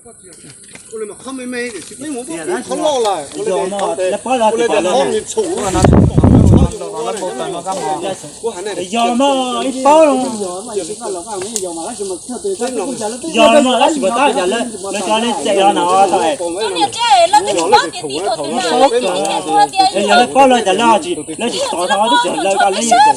Yog mas, ib paub, yog mas, tab sis puas tab cas lawv, lawv cov li tseem los no tau. Yog lawv paub lawv cas lawv tsis, lawv tsis tov tau, twb tsis lawv ko li tseem tseem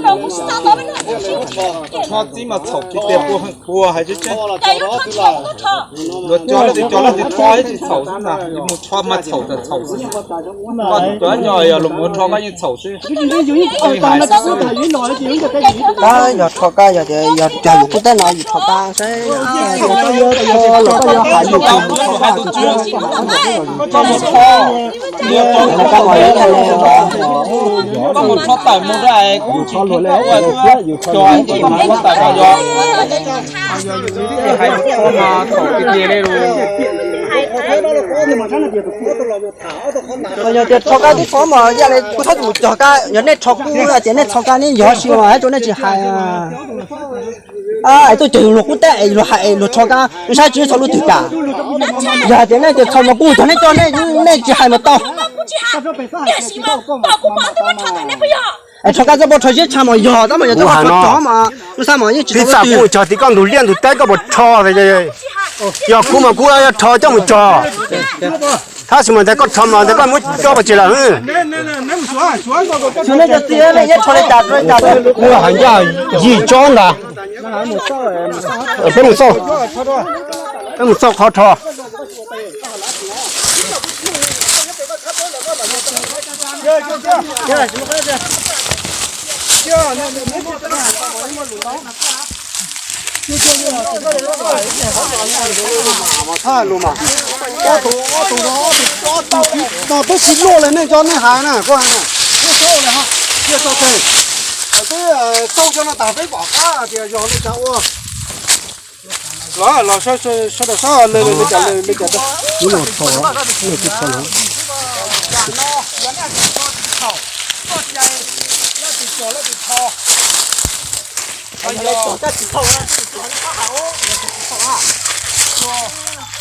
tuav mus qab tsev. Rho txij mas txhaum kiag tiag, puas hais tseeb tseeb. Luag cog leej twg cog leej twg rho ib tsis txhaum xwb na, yus mus rho mas txhaum tas txhaum xwb. Koj cov cog yog luag mus rho koj yeej txhaum xwb. Tab yog rho kab yog tias yog cog yus qub teb no yus rho kab saib, koj yuav hais yus tus mus rho kab tus tsis rho. Koj mus rho tawm mus rau kuv tsis koj ua cog ib tsis mus rho tawm no yog hais txhaum tiag tiag li lus. Yog tias rho kab tib qho mas yam li kuv txhob mus cog kab, yog nej rho kub tias nej txhaum kab neb yog si mas ib tug nej tsis hais. Es tuaj cog yus luag qub teb es luag hais luag rho kab, saib tsis txhaum lub twg cas. Yog hais tias nej tias txhaum mas kuv cog nej coj nej, nej tsis hais mas tau. Es rho kab txawj paub rho ziab tshaj mas yog tab mas yog txawj paub rho cog mas lub xab mas yeej tsis txhaum lub twg. Kuv cog tim koj ntug liaj ntug teb koj puas rho? Yog kuv mas kuv yuav rho coj mus cog. Tab sis mas ntawd koj rho mas ntawd koj muab coj pov tseg lawm. Kuv hais ncaj yim tsob ntag. Peb mus xauj, peb mus xauj qhov rho. No peb tsis luaj li nej cov nej hais na, koj hais na. Twb xauj cov no tas peb pom qab tias yog li cas ua. Los, los sawv daws sawv li cas li cas.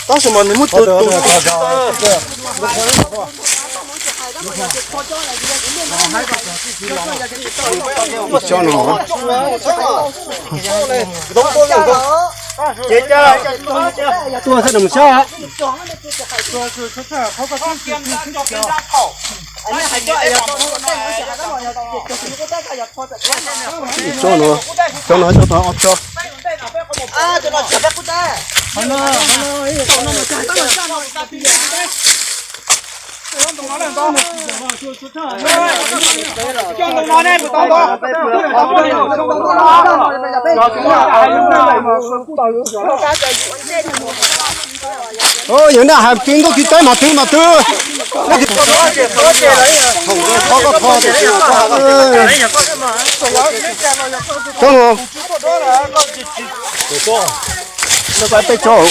Tab sis mas nws muab tus tus Tuaj txog nws sab. Cov no, cov no cov tau ob tsob. Yog nej hais twv ntuj twv teb mas twv mas twv. Cov no, peb tsob.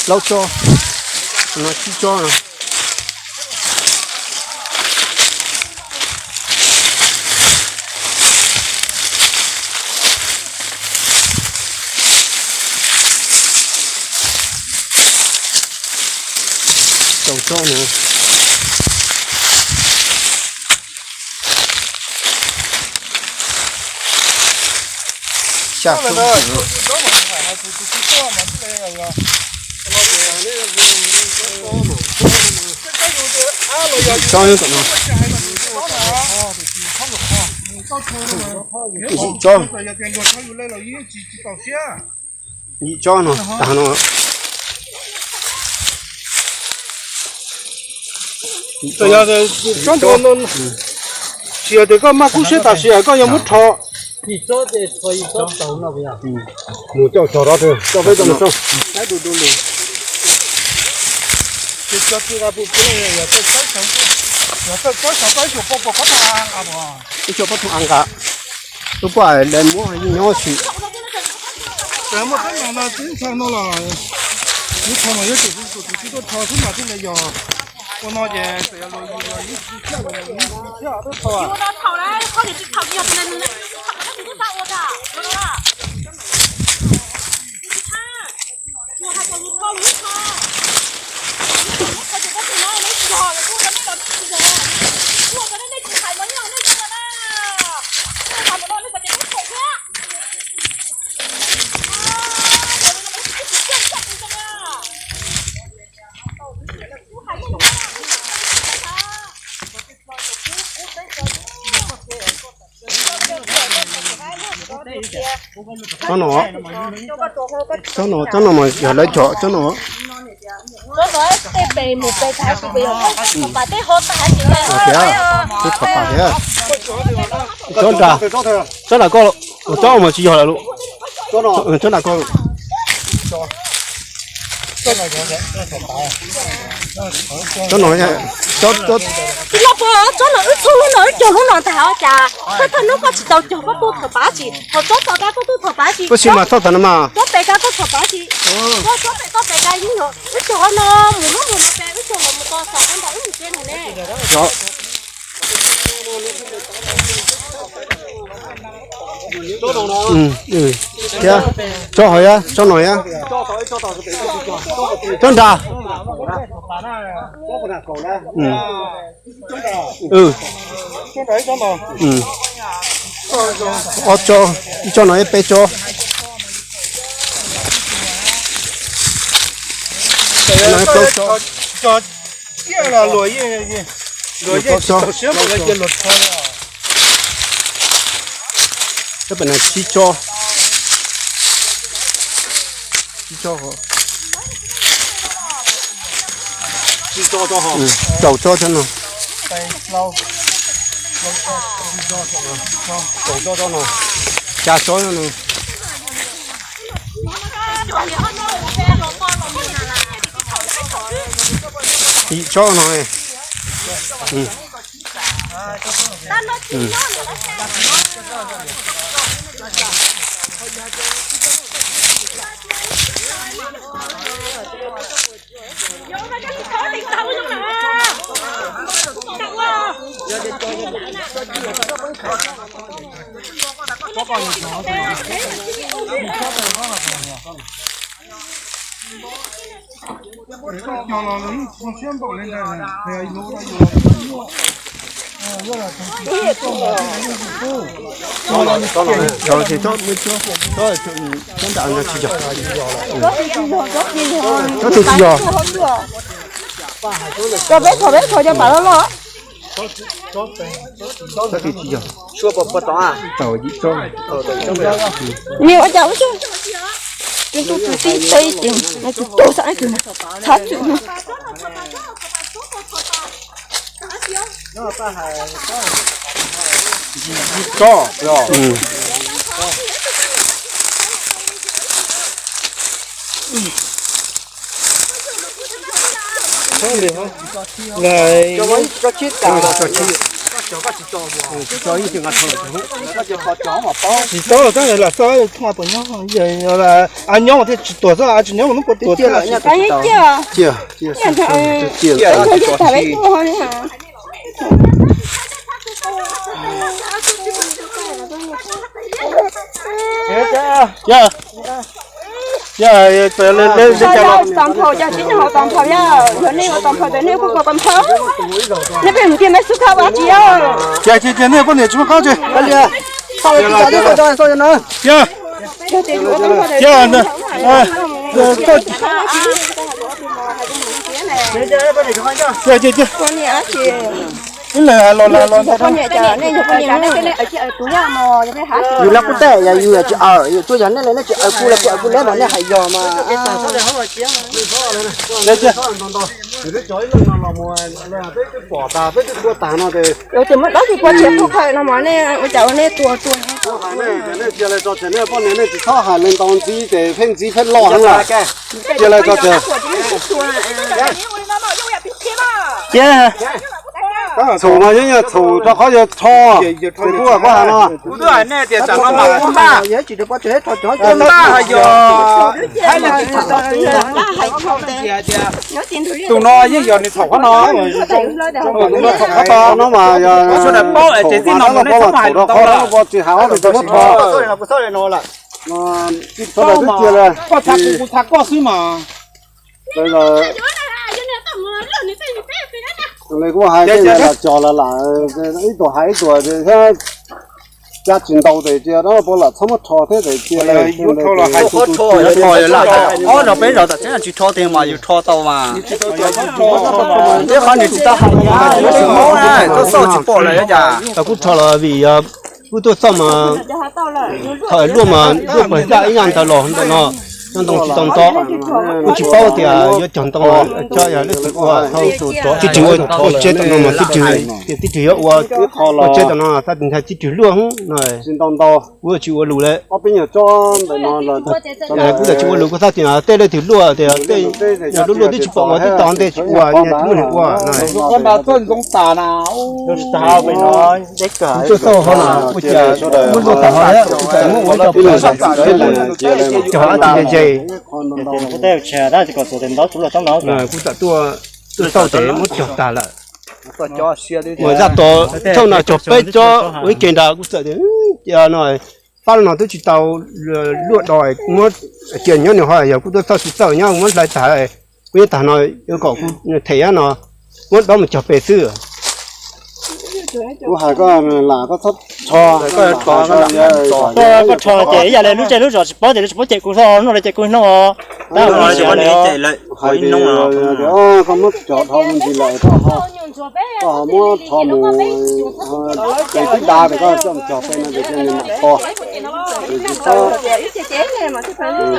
Plaub tsob, no tsib tsob no. Rau tsob no. Xya tsob. Tsob no. Yim tsob. Yim tsob no, tag no. Tsis yog tias koj maj kub siab tam sim koj yuav muab rho. Mus coj cog rov, coj peb coj mus xauj. Ib co pob tog a nqa, lub kuaj lawv muab yeej nyob xwb. Muaj teeb meem no tib ntxhais no los, lub tho no yuav tsum tus twg tuaj rho xwb mas thiaj li yog. Ua no ces txawm yog luag yug los yug tsis tau, yug tsis tau thiab, tau thaum. Tsob no, tsob no, tsob no mas yog lawv cog tsob no. Thiab, tib thov pam thiab. Tsob nra, tsob nra koj, tsob mas tsis yog lawm lauj. Tsob nra koj. Tsob no, tsob, tsob, tsob no wb txhub lub no wb cog lub no ntag os cas. Koj thawj hnub koj tsis tau cog koj tuaj thov pab tsis, ho tsob tom qab koj tuaj thov pab tsis. Koj sim mas txhob tham no mas. Tsob pem kab koj thov pab tsis. Tsob, tsob pem toj pem kab yeej yog wb cog no mus lub mus no pem wb cog los mus txog xav ntawd wb mus tsev mus ne. Thiab, tsob hov thiab tsob no thiab. Tsob nra. Ob tsob, ib tsob no ib peb tsob. Plaub tsob. Tsob pem no tsib tsob. Tsib tsob, rau tsob tsob no. Rau tsob tsob no. Xya tsob no. Yim tsob no. Tsis yog, tsis yog. Rau peb thaum peb thaum cov pam loj loj. Ni ua cas ua tsuj, tus tub tus tib teb ces tus tub xav tus no, txhav txwm no. Tsis tau, tab lam xav thooj puas nyob, a nyob thiaj tsis tuag xwb, a tsis nyob mus nub puas tuag thiab. Yog, yog, yog, txav nphau, yog tib neeg haus txav nphau, yog, yog nej haus txav nphau ntawd nej kuj haus txav nphau. Nej pheej mus tiag meb xub khab ua tsi yog. Ces, ces, ces nej poj niam tsis muaj qab tsi. Yog, yog, yog, yog. Ib leeg hais los lag los ntag. Yus lab kuj teb yog yus yog tsis aw, yus tuaj yog nej li nej tsis aw kuv los kuv aw kuv lab mas nej hais yog mas. Peb twb pom tas, peb twb tua tas no ces. Ua cas ua nej tua tua. Cia li tso tseg, nej poj niam nej tsis txhob hais li ntau ntxiv ces pheej ntxiv pheej loj heev lawm. Cia li tso tseg. Cia, txhaum no yeej yog txhaum rau qhov yog rho, ces kuv kuj hais no. Kuv twb hais nej tias tsam no mas kuv npaj, kuv npaj yog hais li tias tus no yeej yog nws txhaum qhov no, tus no txhaum qhov no mas yog sawv daws paub es ces txij no mus nej txhob hais rau qhov no, tsis hais ob tug tsis muab rho. Koj txhais kuv, kuv txhais koj xwb mas. Kuv hais los cog los lawm, ib tug hais ib tug thiab, cab tsis ntau tes cia dab pov lam txhob muab rho thiab tes cia. Ob zaug peb zaug tam tseeb tsis rho tiag mas yus rho tau mas. Ib qhov nws tsis tau hais, tuaj xauj tsis pom lawm cas. Kuv rho los vim yog kuv tuaj xauj mas thaum luaj mas luaj puas yaj ib yaj ntawd los ntawm no, nyob ntoo tsis tau nto. Kuv tsis paub tias yuav cog ntoo, cog yog leej twg ua, tib tug ua tseb tam no mas tib tug, tib tug yuav ua, ua tseb tam no tab sis ntshai tib tug luaj no. Kuv tsis ua lus li. Kuv tsis ua lus, kuv xav tias tej leej twg luaj tias tej yog luaj luaj twb tsis pom ua twb tos ntej tsis ua, muaj neeg ua. Kuv tuaj xauj ho na, ua cas muab luaj tas ho, ua cas muab ua cog, cog ab tsi ze ze. Kuv txawm tuaj, tuaj xauj tes muab cog tas lawm. Uas zaj tod thauj no cog peb tsob ua ib ke nrad kuv txawm tias, no pab no twb tsis tau luaj do, muab cia nyob nws ho yog kuv tuaj xauj tsis txawj nyob muab hlais tas, kuv nyob tag no yuav kom kuv them no, muab dob mus cog pem xwb. Kuv hais koj lam koj txhob rho, koj rho ces ib yam li lub zej lub zos tsis paub ces lawv tsis paub cem kuv, no lawv cem kuv no. Koj muab cog dhau mus ntsis lawm, koj ho muab rho mus, ces tib dav ces koj coj mus cog pem no ces mam rho.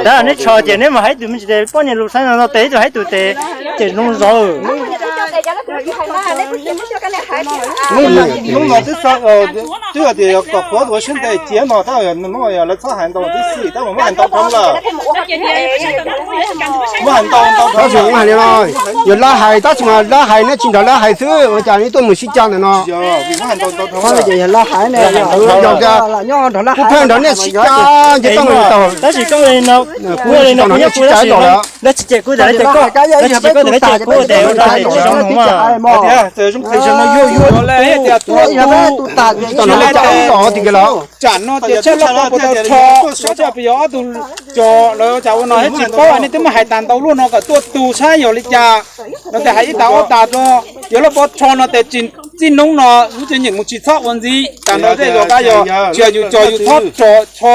Tab neb rho ces neb mus hais ib tug me ntsis poj niam lus xaiv no tes ib tug hais ib tug tes, ces zoo zov. Hnub no twb xav, twb hais tias yog kom qhuav tus ua siab ntev cia no tab sis lawv txhob hais ntau tib si tab sis muab hais ntau dhau lawm. Muab hais ntau ntau dhau lawm. Yog lawv hais tab sis mas lawv hais neb tsis nrog lawv hais xwb ua cas neb tuaj mus sib cag ntawm no. Yog tias kuv pheej nrog nej sib cag nce toj no tau, tab sis kuv tsis tau nrog nej sib cag ib los lawm. Lawv tsis cem kuv tes lawv cem koj, lawv tsis cem koj tes lawv cem kuv tes ua rau tes tsis zoo mus mas. Tsis tau nrog nej cag ib los tiag lawm. Tsam no ces tshaj loj pov tau rho, xyov cas pes yog ob tug cog lawv cas ua no thiab tsis paub, nej twb muab hais tas ntau luaj no kom tuaj tu saib yog li cas. No ces hais ib tas ob tas rau, yog lub pov rho no ces tsis txij hnub no lub caij nyeem mus tsis txhob ua ntxiv, tas nrho zej zos qab yog tsis yog yus cog yus txhob rho,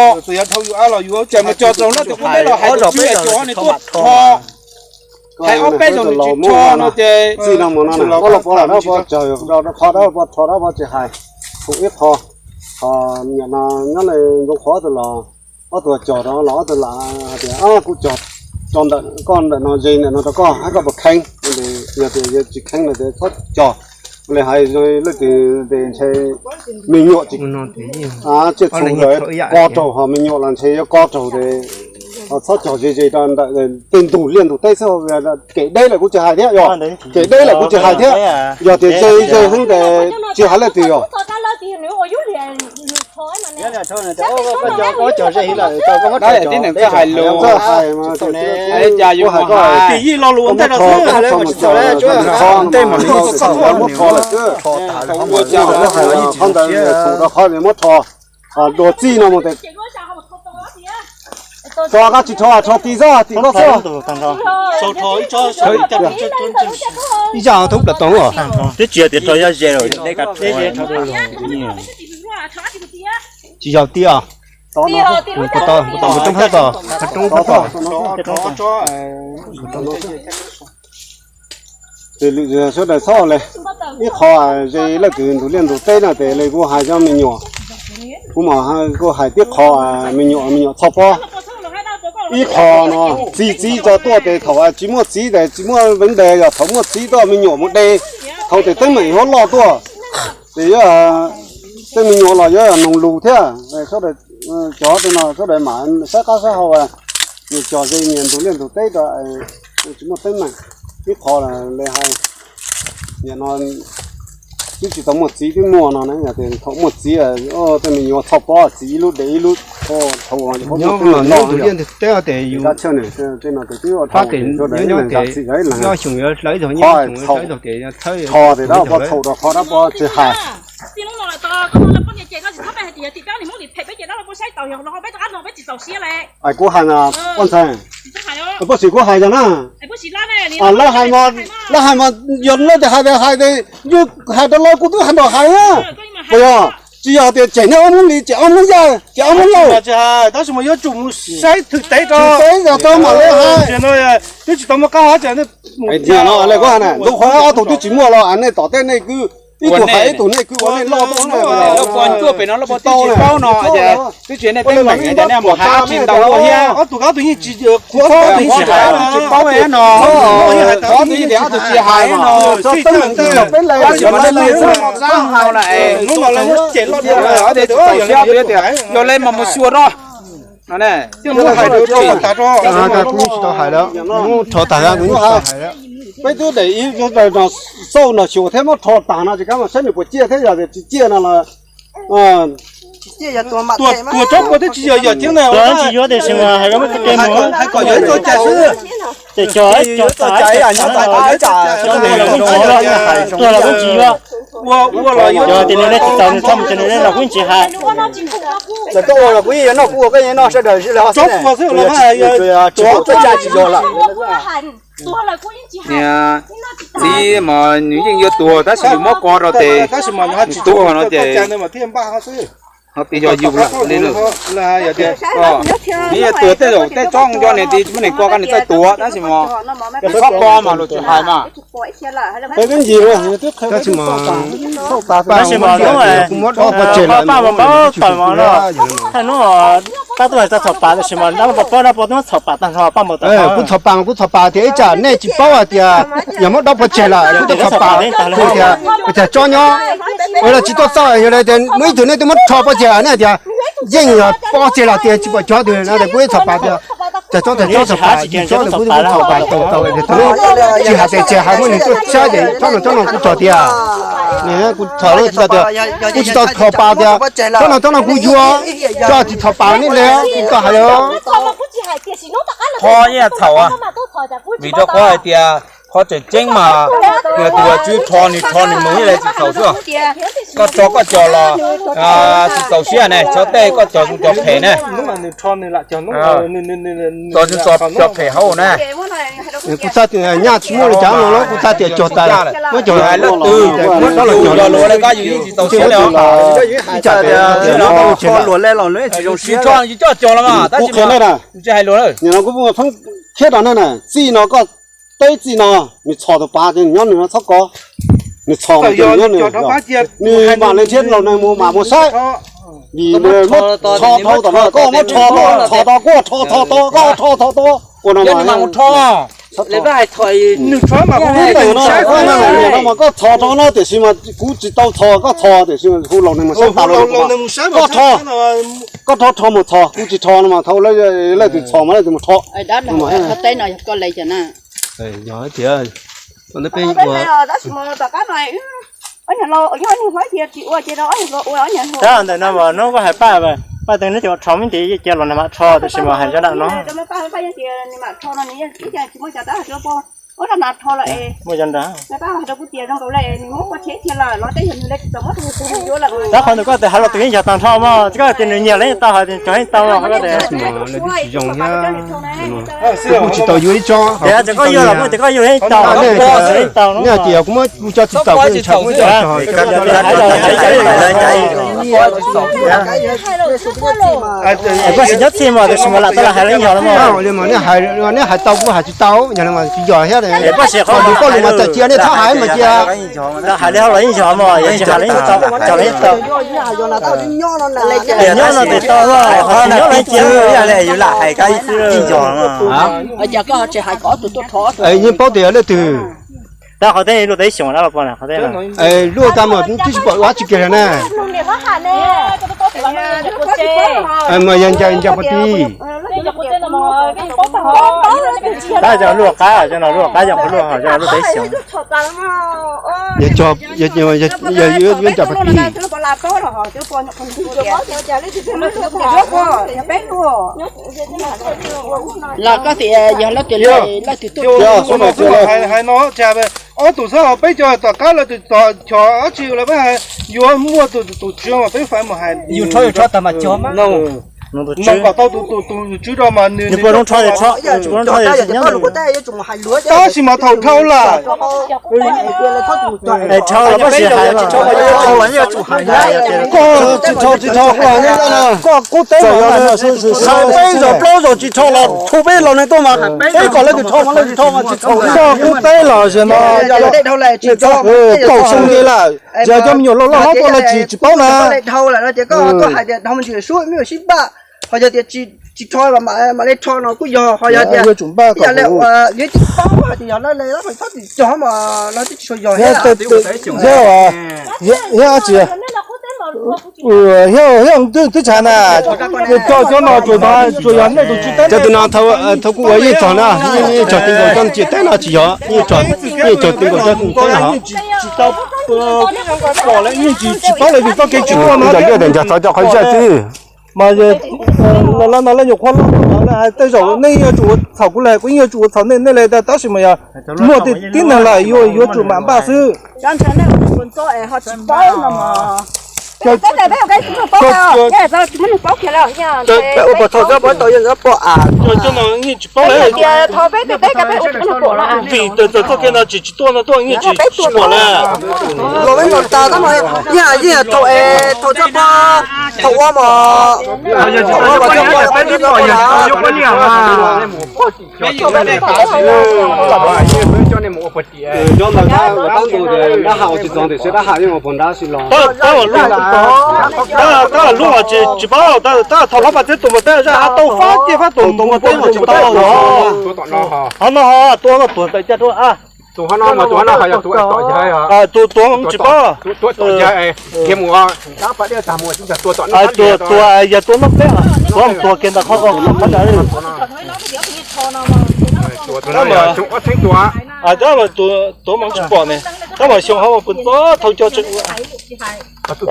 txhob mus cog rau lawv tus qub teb los hais tus tswv cog nws tuaj rho. Hais ob peb zaug nws tsis rho no ces txij no mus no los pov rho dab pov tsis hais, tus ib qho, qhov niam no nyob li zoo qhov tus los ob tug cog rau los ob tug lam hais tias kuv cog rau ntawm koj ntawm no ze ntawm no rau koj hab koj puas kheev, yog tias tsis kheev no ces txhob cog. Li hais leej twg ces ntshe me nyuam tsis, tsiaj txhu ntawd ko raug ho me nyuam los ntshe yuav ko raug ces ho txhob cog ze ze rau ntawm tej ntug liaj ntug teb xwb, kem deb lawm kuv tsis hais thiab yog, kem deb lawm kuv tsis hais thiab. Yog tias ze ze heev ces tsis hais leej twg yog. Tib neeg txawj hais lus, cas yus hais, tij yij lo lus ua ntej rau xwb. Muab rho lawm xwb, qhov ntawd txhum rau qhov muab rho dua txij no mus tes. Tso koj tsis rho, rho tim xwb, tim koj xwb. Ib zaj thoob plaws tau. Twb tsis yog tias rho yaj ze lawm, tsis yog tiag. Sawv daws txhob le, ib qho ze leej twg ntug liaj ntug teb no ces le kuv hais cov me nyuam, kuv mam kuv hais tib qho, me nyuam me nyuam txhob pob. Ib qho no txiv txiv tso tuaj ces thaum tsis muaj txiv ces tsis muaj vấn đề, yog thaum muaj txiv tuaj me nyuam mus de, thaum ces teeb meem yuav loj tuaj. Ces yog tej me nyuam los yuav noog lus thiab. Cov no sawv daws mam saib qab saib hau, nyias cog ze nyias ntug liaj ntug teb rau tsis muaj teeb meem. Ib qho le hais, nim no twb tsis tau muaj txiv twb muaj no na, yog tias thaum muaj txiv tej me nyuam txhob pob, txiv ib lub dev ib lub, thaum ntug liaj ntug teb ces yus tej no ces twb ua rau sawv daws ib leeg zam txim yog ib leeg, qhov txhaum, qhov tias dab pob txhaum rau qhov dab pob tsis hais. Kuv hais na, Paj Ntxhais, Paj Ntxhais kuv hais yog na, lawv hais mas, lawv hais mas yog lawv tias hais tias hais tias, yus hais rau lawv kuv twb hais nrog hais na. Puas yog? Tsis yog tias tseg nej ob hnub li, tseg ob hnub yaj, tseg ob hnub lauj. Tab sis mas yuav tsum mus saib thwm tev rau, thwm tev rau mam li hais. Twb tsis tau muaj qab hais. Tiam no le kuv hais na, ntau qhov ob tug twb tsis muaj los nej tom tej nej kwv, ib tug hais ib tug nej kwv ua nej loj tuaj na. Lawv pom ntsuaj pem no lawb pom tsis paub no, twb tsis nej teeb meem tias nej mus hais dab tsi ntau ua thiab. Ob tug ob tug yeej tsis, tsis paub no, ob tug yeej tias ob tug tsis hais no. Tab sis mas nej mus xyuas no, yog le mas mus xyuas no. Kuv tsis tau hais lawm, kuv rho tag, kuv tsis tau hais lawm. Peb twb daim ib no xauj no xyuas thiab muab rho tag no tsis kav mas saib nws puas ciaj thiab, yog tias tsis ciaj no los tuag tsob puas twb tsis yog yog ceeb na. Tsis yuav tiam sis mas hais kom muaj txoj kev mus, hais kom yuav txoj cai xwb. Ces cog cog tas, tuag los kuj tsis yuav. Yog tias nws nej tsis txaus nws txhob mus ces nws nej los kuj tsis hais. Txawm koj ua los kuv yeej yuav noj, kuv ua koj yeej noj, sawv daws sib le ho xwb. Tsis tau txoj cai tsis yog lawm. Txiv mas nws yeej yuav tuag tab sis yus muab ko rau ces tuag no ces ho tias yog yus lawm li lawm. Nws yuav tuag tej zaum tej tsob nco nws tsis muaj neeg ko, nws txawj tuag tab sis mas nws txhob ko mas luag tsis hais mas. Tab sis mas hnub kuv muab dob pov tseg lawm, Paj Npau Npau tawm mas no, thaum hnub tab tuaj hais txog txhom pas tab sis mas dab laug Paj Npau, dab laug Paj Npau twb muab txhom pas tag nrho, Paj Npau txhom pas tias ib tsam nej tsis paub hais tias yog muab dob pov tseg lawm kuv txhom pas tias, tias tsob nyob ua los tsis tuaj txog, yog tias muaj ib tug nej twb muab rho pov tseg nej tias yeej yog pov tseg los tias tsis pom cov twg no tias kuv ib txhom pas tias, tias tsob tias tsob txhom pas, tsob tias kuv txhom pas tau tau, tsis hais tias tsis hais muaj neeg tuaj saib ces tsob no tsob no kuv txhom tias, kuv txhom tias, kuv tsis tau txhom pas tias tsob no tsob no kuv yuav, tsis txhom pas nej li, kuv tau hais li. Qhov yeej txhaum, vim rau qhov hais tias qhov tseem ceeb mas yog tus uas tswv rho nws rho nws mus ib leeg tsis txhaum xwb. Koj rho koj cog los tsis txaus siab ne, xyov tej koj cog zoo cog phem ne. Cog zoo cog phem hauv na. Kuv txhais tias nyaj tsis muaj li cas no los kuv txhais tias cog tas, muab cog hais leej twg, muab rov los cog luag li koj yus yeej tsis txaus siab li. Ib tsam tias luag le los nws tsis zoo siab, coj cog los mas tab sis tsis hais luag. Nim no kuv pheej qhia rau nej na, txij no koj teb txij no, nws txhom tus pav ces nws nyob nws no txhob kov, nws txhom nws nyob nws, nws mam li thiab laus neeg mus mam mus saib. Vim nws muab rho dhau tom no, koj muab rho, koj txhom tau, kuv txhom tau, koj txhom tau, ua no mas mus rho. Mas koj txhom rau no tiam sis mas kuv tsis tau txhom, koj txhom tiam sis hu laus neeg mus saib tas los, koj rho, koj rho rho mus txhom, kuv tsis rho no mas thaum leej twg txhom mas leej twg mus rho. Tab ntawm no mas hnub koj hais Paj, Paj Teev neb tias ua rho me ntsis cia los nag mam rho tiam sis mas hais zaj dab no. Muaj zaj dab. Tab qhov ntawm koj tias hais los tus yeej yog tag nrho mas, koj tias nws nyiam los yeej tau, hais tias cog yeej tau los koj tias. Kuv tsis tau yuav ib tsob, tias koj yuav los kuj tias koj yuav yeej tau, yeej tau. Nej hais tias kuv muab kuv cov tsis txaus kuv ntshai kuv muab cog. Poj sim nyob txhij mas tab sis mas lam tau los hais lawv ib zaug los mas. Nej hais tau kuj hais tsis tau, yog li mas tsis yog thiab. Poj sim qhov lus poj lus mas txawm cia nej txhob hais mas cia. Hais li hauj lwm ib zaug mas yog tsis hais li tau, tsis hais li tau. Nyob no tes tau, nyob no cia yus lam hais kab ib zaug. Yeej paub tias yog leej twg. Tab qhov teb luaj tau ib xyoos dab los poj na qhov teb. Luaj tau mas twb tsis pom dab tsi kiag li na. Mas yog ncaws ncaws puag tid. Tab yog luaj qab, yog no luaj qab yog luaj, yog luaj tau ib xyoos. Yog yuav ncaws puag tid. Los koj tias yog leej twg, leej twg tuaj. Hais no, ob tug xwb, peb cov tom qab lawv tus tom chov dab tsi lawv peb hais yuav muaj tus tus tswv mas peb fais mus hais. Yus rho yus rho tag mas cog mas. Nws kom tau tus tus tus tswv rau mas nws nws puas zoo rho, tab sis mas thaum dhau lawm. Dhau los peb tsis hais, tsis dhau los yeej yuav tsum hais. Koj tsis dhau, tsis dhau, koj kub teb los peb zaug plaub zaug tsis dhau los thu peb laus neeg tuaj mas peb kom leej twg dhau mas leej twg dhau mas tsis dhau. Koj kub teb los zaum no kaum xyoo nce lawm, yog cov me nyuam loj loj hlob tuaj lawv tsis tsis paub na. Dhau lawm no ces koj hais tias dhau me ntsis sub me nyuam sib npaj, ho yog tias tsis rho mam li rho no kuj yog, ho yog tias yuav tsum npaj kom yog tias paub hais tias yog lawv li txhob txwm cog mas lawv twb tsis tshua yog thiab. Thiab, thiab tsis, thiab twb tshaj na, cog cov no tsuas yog nej tus tswv teb. Cov tus no thaum kuv ua yeej txog na, yeej txog tib nkaus cov tsis teb no tsis yog, yeej txog tib nkaus cov tsis teb no. Tsis tau pom lawm, yeej tsis paub lawv vim txoj kev tsis tuaj no thiab. Nco txog cov qhov zaj xwb. Mas lawv no leej nyuam qhuav loj lawm, tej zaum nej yuav tsum ua txhaum kuv li, kuv yeej yuav tsum ua txhaum nej li, tab sis mas yog muaj tib neeg lawm yuav tsum mam npaj xwb. Cov no yeej tsis paub li. Vim txoj kev no tsis tsis tuaj no tuaj yeej tsis tsis pom li. Los peb los tas tab mas yeej yeej thaum es thaum txoj pog thaum ua mos, thaum ua mos txoj pog peb twb pom yog tsis tau yuav ua li mas. Cov ntawd dab ntu dab ham ua tsis txog tiam sis dab ham yeej ua puag nrab si los. Tab tab lub mas tsis paub, tab thaum hlob Paj Txhiab tus mas tab zaj hab tau fab ciaj fab tus tus mas teb mas tsis tau. Hov no ho tuag no tuag ntawm caj rau a. Tus hov no mas tus hov no ho yog tus tom yawg, tus tuag tsis paub. Tus tuag yog tus noj peb, tus tuag kiag ntawm qhov ko qhov ntawd. Tab mas tuag mas tsis pom ne, tab mas xyoo hov mas pw txog thaum cog tseem ua. Koj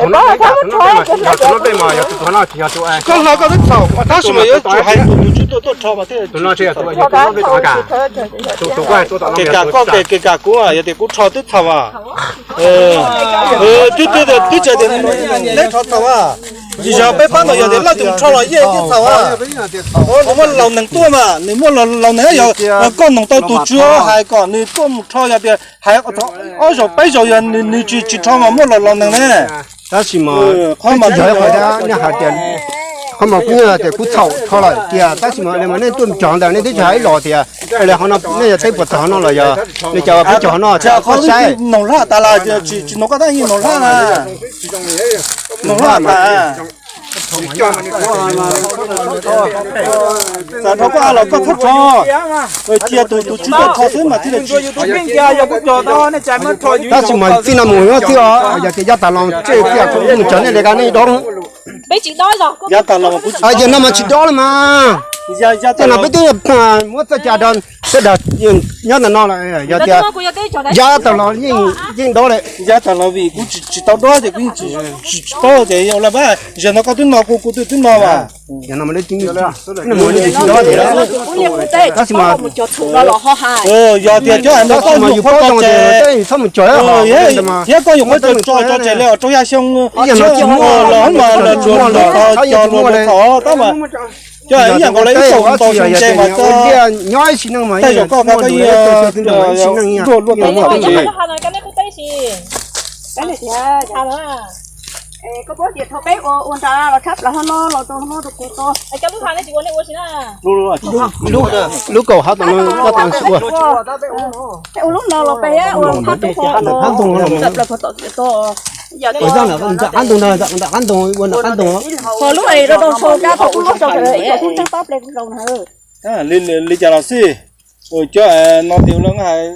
hla koj twb txhaum tab sis mas yuav tsum hais tus tus tswv tuaj tuaj rho mas thiaj. Kev kam koj kev kam kuv yog tias kuv rho twb txhaum as. Twb twb tias twb tsis tias neb rho txhaum as. Tsis yog peb pab no yog tias leej twg rho los yeej yeej txhaum as. Nws muaj laus neeg tuaj mas nws muaj laus neeg yog koj noog tau tus tswv hais kom nws tuaj mus rho yog tias hais ob zaug peb zaug yog nws tsis tsis rho mas muaj laus laus neeg ne. Tab sis mas qhov mas yog qhov nej hais tias qhov mas kuv yog tias kuv txhaum rho lawm tiag tab sis mas nej tuaj cog ntawd nej twb tsis hais ib los tias li qhov no nej yog teb puas txog no los yog li cas peb cog no qhov saib. Noog laj tas las tsis noog koj tab yeej noog laj na. Noog laj tas. Txawm rho koj los koj txhob rho, cia tus tus tswv tuaj rho xwb mas thiaj li tsis. Tab sis mas txij no mus nyob twb yog tias yav tas los tsej tias kuv mus cog nej li ka nej dob. Yav tas los ces no mas tsis dob li mas. Tej no peb twb muab txoj cai rau peb dag nyob ntawm no lawm yog tias yav tas los yeej dob li. Yav tas los vim kuv tsis tau dob ces kuv yeej tsis paub ces yog lawv pab zaum no koj twb no kuv kuv twb twb no mas. Tab sis mas yog tias cov hais no koj nyuam qhuav tso tseg, thiab koj nyuam qhuab tso tso tseg li os rau yav xyoo los mas los tsuas los txog cov los txog tab mas cov ib yam nkaus li ib txaus nkaus ntse mas tej zaum koj koj luaj luaj tau. Koj paub tias thaum peb ua ua nra los tshab plaws hov no los rau no rau kuv tau. Lub kaum hov tau no koj tau ua. Ua lub no los peb ua qab ntoo no, qab ntoo no. Ua zaj nram qab ntoo no, nram qab ntoo, ua nram qab ntoo. Ho lub es rau rau sau kab tau kuj lub rau sawv daws ib co kuj ntseeg tau ple kuj rau na. Li cas los xij, cov no tias lawv hais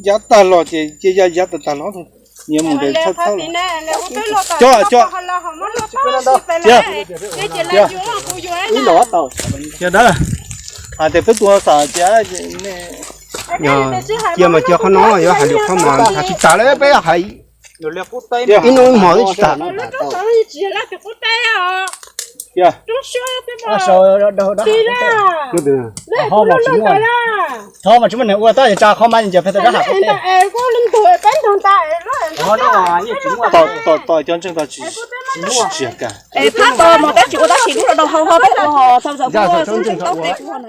yav tag los ces cia ya yav tag tag los, nyias mus ntes txhawb txhawb. Cov, cov, cia, cia dawb, hais tias peb tus xav cia, cia mas cia qhov no yuav hais lus qhov mas hais tsis tas li peb hais ib hnub ib hmos twb tsis tas. Thov mas tsis muaj neeg ua tab yog tsa qhov mas ncaws pes tau rab ham. Tom tom cov ntseeg tau tsis tsis tsis ka. Es phab tos mas tab sis ua tab sis lub rau hau ho peb ua ho txaus txaus ua txaus ntseeg tau pes kuv ho na.